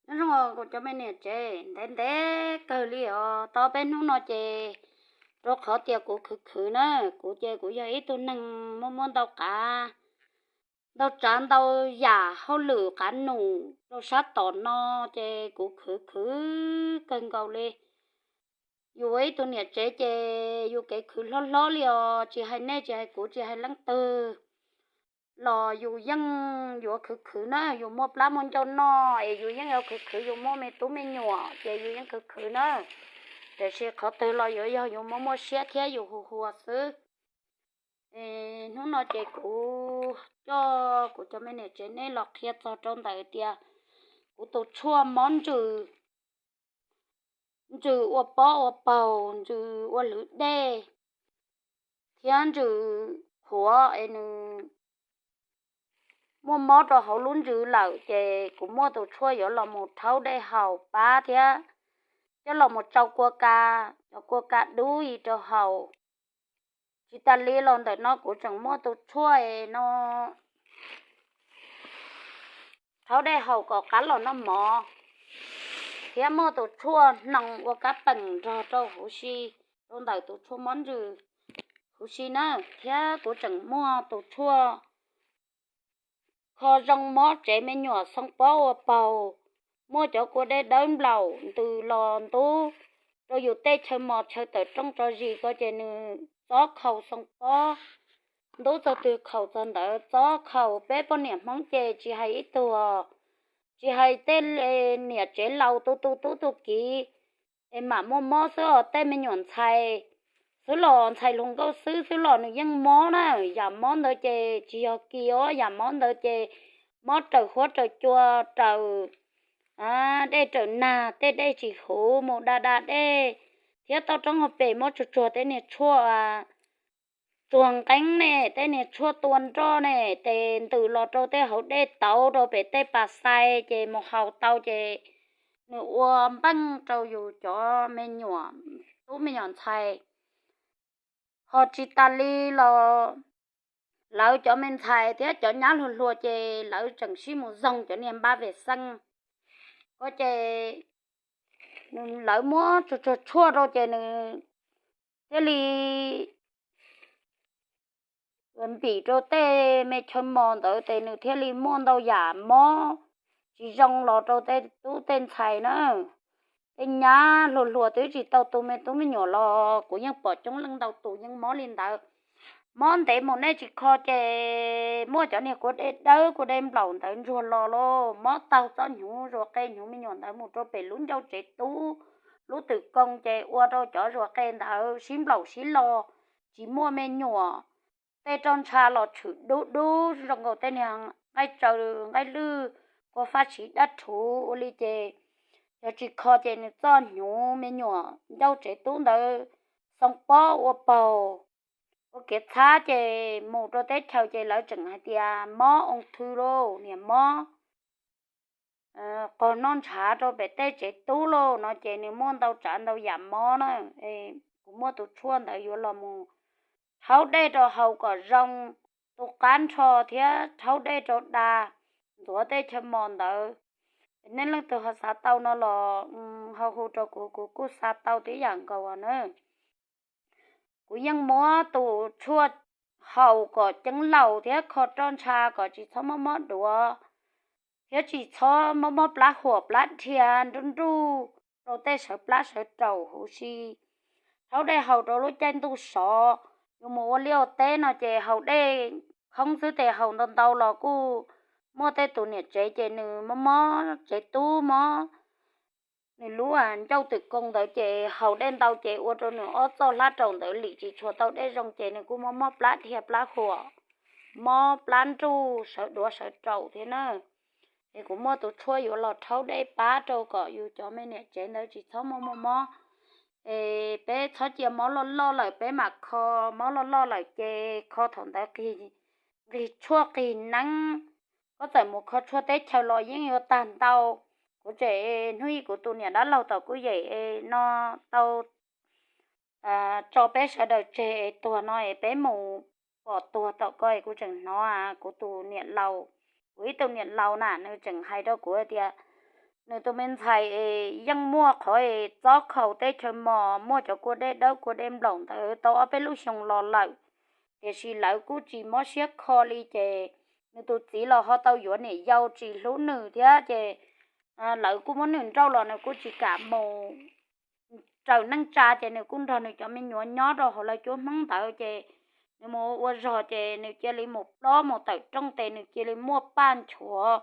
Nyob zoo kuv cov me niam tsev, ntev ntev kawg li os, tau peb hnub no ces rau qhov tias kuv khwv khwv na, kuv ces kuv yog ib tug neeg muaj muaj ntau qav, ntau tsav ntau yam hauj lwm qav num rau sab tom no, ces kuv khwv khwv kawg nkaus li. Yus ua ib tug niam tsev ces yus kev khwv hlob hlob li os, tsis hais nej tsis hais kuv tsis hais leej twg los yus yeej yuav khwv khwv na, yus muaj plab muaj ncauj noj es yus yeej yuav khwv khwv, yus muaj me tub me nyuam ces yus yeej khwv khwv na. Tiam sis qhov twg los yuav yog yus muaj muaj siab thiab yus hu hu xwb. Hnub no ces kuv coj kuv cov me niam tsev nej los qhia txog rau ntawm tias kuv tus tshuaj mob ntsws, ntsws ua pob ua paug, ntsws ua hlwv dej, thiab ntsws qhuav es nws muaj mob rau hauv lub ntsws lawm, ces kuv muaj tus tshuaj yuav los mus rhaub dej haus pab thiab coj los mus tsau kua ka, cov kua ka dub ib rau haus. Tsis tas li los ntawm no kuv tseem muaj tus tshuaj es no rhaub dej haus kom qab los noj mov, thiab muaj tus tshuaj hnoos ua kab peem nrog rau huv si, rau ntawm tus tshuaj mob ntsws huv si na, thiab kuv tseem muaj tus tshuaj kho zoo mob tsev me nyuam xoo pob ua paug, muaj cov kua dej dawb nplaum ntws los ntub rau yus tej chaw mos chaw tawm rooj tso zis ko ces nws txob khaus xoo pob, ntub txog twg khaus txog ntawd, txob khaus. Peb poj niam Hmoob ces tsis hais ib tug, tsis hais tej niam tsev laus tu tu tub tu kiv es mam muaj mob xwb os, tej me nyuam ntxhais xwb los ntxhais hluas nkauj xwb xwb los nws yeej mob na. Yam mob ntawd ces tsis yog kis os, yam mob ntawd ces mob raws huab raws cua, raws dej raws nag, tej dej tsis huv mus da da dej, thiab toj roob hauv pes muab tsuag tsuag tej niag tshuaj tsuag nqeeb ne, tej niag tshuaj tua nroj ne, ces ntws los rau tej hauv dej tauv rau pem tej pas xais ces mus haus tau ces nws ua npeej rau yus cov me nyuam, tub me nyuam ntxhais. Ho tsis tas li los lawv cov me ntxhais thiab cov nyab hluas hluas ces lawv tseem sib mus zoog cov niag npab vem xeej ko ces lawv muab tsuag tsuag tshuaj rau ces nws thiaj li npim rau tej me chaw mos ntawd ces nws thiaj li muaj ntau yam mob tsis zoo los rau tej tub tej ntxhais na. Tej nyab hluas hluas twb tsis tau tu me tub me nyuam los kuv yeej pom coob leej ntau tus yeej mob li ntawd. Mob ntev mus nej tsis kho ces muaj cov niag kua dej dawb kua dej nplaum ntawd ntsuag los lauj, mob taug txoj hnyuv zuag qe hnyuv me nyuam ntawd mus rau pem lub ncauj tsev tub, lub twm koo ces ua rau cov zuag qe ntawd sib nplaum sib lo, tsis muaj me nyuam. Tej roj ntsha los tshwm dub dub zoo nkaus tej niag nqaij tsaws nqaij lwj, kua faj siv dab rhuv ua li ces yog tsis kho ces nws txoj hnyuv me nyuam ncauj tsev tub ntawd xoo pob ua paug, ua kev txhab ces mus rau teb chaws ces lawv tseem hais tias mob oo thw lauj, niam mob qog noj ntshav rau pem tej tsev tub lauj no ces nws muaj ntau tsav ntau yam mob na. Kuv muaj tus tshuaj ntawd yuav los mus rhaub dej rau haus kom zoo, tu qab nrho thiab rhaub dej rau da, ntxuav tej chaw mos ntawd. Nej leej twg ho xav tau no los ho hu rau kuv, kuv kuj xa tau tib yam nkaus na. Kuv yeej muab tus tshuaj haus kom ceeb laus thiab kho roj ntsha kom tsis txhob mob mob duav, thiab tsis txhob mob mob plab huam plab dhia nruj nruj rau tej sawv plab sawv raum huv si. Rhaub dej haus rau lub caij ntuj sov, yus mus ua liaj ua teb no ces haus dej khoob xwb ces haus ntau ntau los kuj muaj tej tus niam tsev ces nws mob mob tsev tub mob, nws lub ncauj twm koo ntawd ces haus dej ntau ces ua rau nws ob txoj hlab raum ntawd lim tsis tshua tau dej zoo ces nws kuj mob mob plab dhia plab huam, mob plab nruj sawv duav sawv raum thiab na. Es kuv muaj tus tshuaj yuav los rhaub dej pab rau kom yus cov me niam tsev ntawd tsis txhob muaj muaj mob. Es peb txhob cia mob loj loj lawm peb mam kho, mob loj loj lawm ces kho thaum ntawd nqis tshuaj nqis neeb, koj txawm mus kho tshuaj teb chaws los yeej yuav tag ntau. Kuv tseem hnub ib kuv tus niam dab laug tom kuj yem no tau tso peb sawv daws tseg es tuag no es peb mus pom tuag tom ko es kuv tseem hnov kuv tus niam laus, kuv ib tug niam laus na nws tseem hais rau kuv tias nws tus me ntxhais es yeej muaj qhov es txob khaus teb chaws mos, muaj cov kua dej dawb kua dej nplaum ntawd tau ob peb lub xyoo los lawm, tiam sis lawv kuj tsis mob siab kho li ces nws tus txiv los ho tau yuav niam yau tsis hlub nws thiab ces lawv kuj muab nws nrauj los nws kuj tsis kam mus raws neej tsa ces nws kuj nrog nws cov me nyuam nyob rau hauv lawv cuab Hmoob ntawd ces nws mus ua zog ces nws cia li mus plob mus tawm rooj tes nws cia li muaj paj nchuav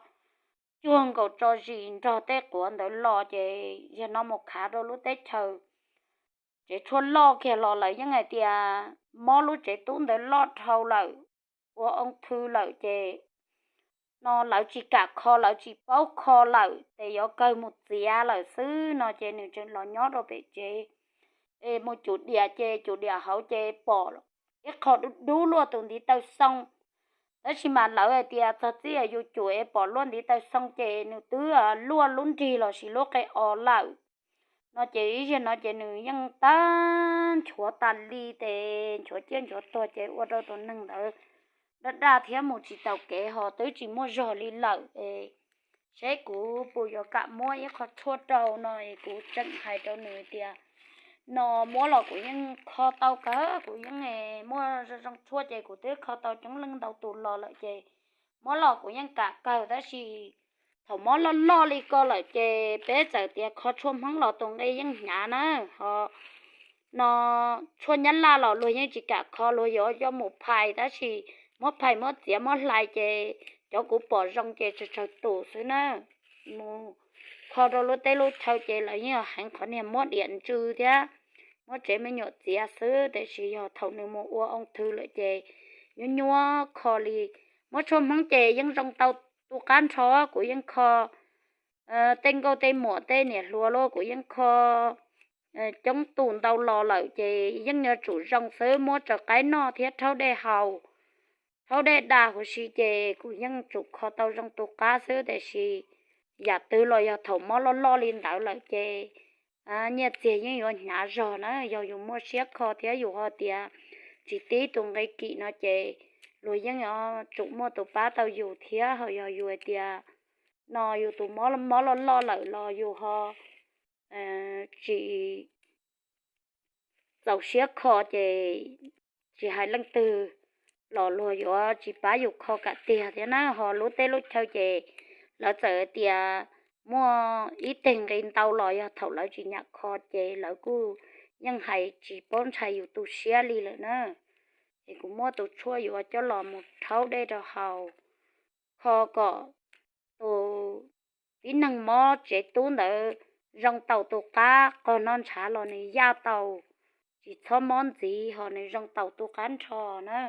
cuag nkaus tso zis nrog tej quav ntawd los ces yog no mus khav rau lub teb chaws tsev tshuaj loj kiag los lawv yeej hais tias mob lub tsev tub ntawd loj dhau lawm, ua oo thw lawm ces no lawv tsis kam kho lawv tsis paub kho lawm ces yuav kawg mus txiav lawm xwb no ces nws tseem los nyob rau pem tsev es mus cum diam ces cum diam hauv ces pom ib qho dub dub luaj tus ntiv taw xoo. Tab sis mas lawv hais tias txog txij yus cum es pom luaj ntiv taw xoo ces nws twb luaj lub nrig los sis lub qe os lawm no ces ib zaug no ces nws yeej tag nchuav tas li ces nchuav ciaj nchuav tuag ces ua rau tus neeg ntawd daj daj thiab mus tsis taus kev ho twb tsis muaj zog li lawm es seb kuv puas yuav kam muab ib qho tshuaj rau no es kuv tseem hais rau nws tias no muab los kuv yeej kho tau kawg, kuv yeej muaj zoo zoo tshuaj ces kuv twb kho tau coob leej ntau tus los lawm ces muab los kuv yeej kam kawg tab sis thaum mob loj loj li ko lawm ces peb txawm tias kho tshuaj Hmoob los tus nqi yeej hnyav na ho no tshuaj Nyab Laj los luag yeej tsis kam kho luag yuav coj mus phais tab sis muab phais muab txiav muab hlais ces cov kuv pom zoo ces tsawg tsawg tus xwb na mus kho rau lub teb lub chaw ces lawv yeej heev qhov niag muab diam ntsw thiab muab tsev me nyuam txiav xwb tiam sis yog thaum nws mus ua oo thw lawm ces nyuab nyuab kho li. Muab tshuaj Hmoob ces yeej zoo tau tu qab nrho, kuv yeej kho tej nkauj tej muam tej niam hluas los kuv yeej kho coob tus ntau los lawm ces yeej yuav tsum zoo xwb, muab tso qaib noj thiab rhaub dej haus, rhaub dej da huv si ces kuv yeej tsum kho tau zoo tu qab xwb tiam sis yam twg los yog thaum mob loj loj li ntawd lawm ces nyiaj txiag yeej yuav hnyav zog na, yog yus muaj siab kho thiab yus ho tias tsis tib tus nqi kim no ces luag yeej yuav tsum muaj tus pab tau yus thiab ho yog yus hais tias no yus tus mob loj loj lawm los yus ho tsis txaus siab kho ces tsis hais leej twg los luag yuav tsis pab yus kho kam tiag thiab na ho lub teb lub chaw ces lawv txawm tias muaj ib teg nqi ntau los yog thaum lawv tsis nyam kho ces lawv kuj yeej hais tsis paub ntshai yus tu siab li lawm na. Es kuv muab tus tshuaj yuav coj los mus rhaub dej rau haus kho kom tus tib neeg mob tsev tub ntawd zoo taus tu qab, qog noj ntshav los nws yaj tau, tsis txhob mob ntxiv ho nws zoo taus tu qab nrho na.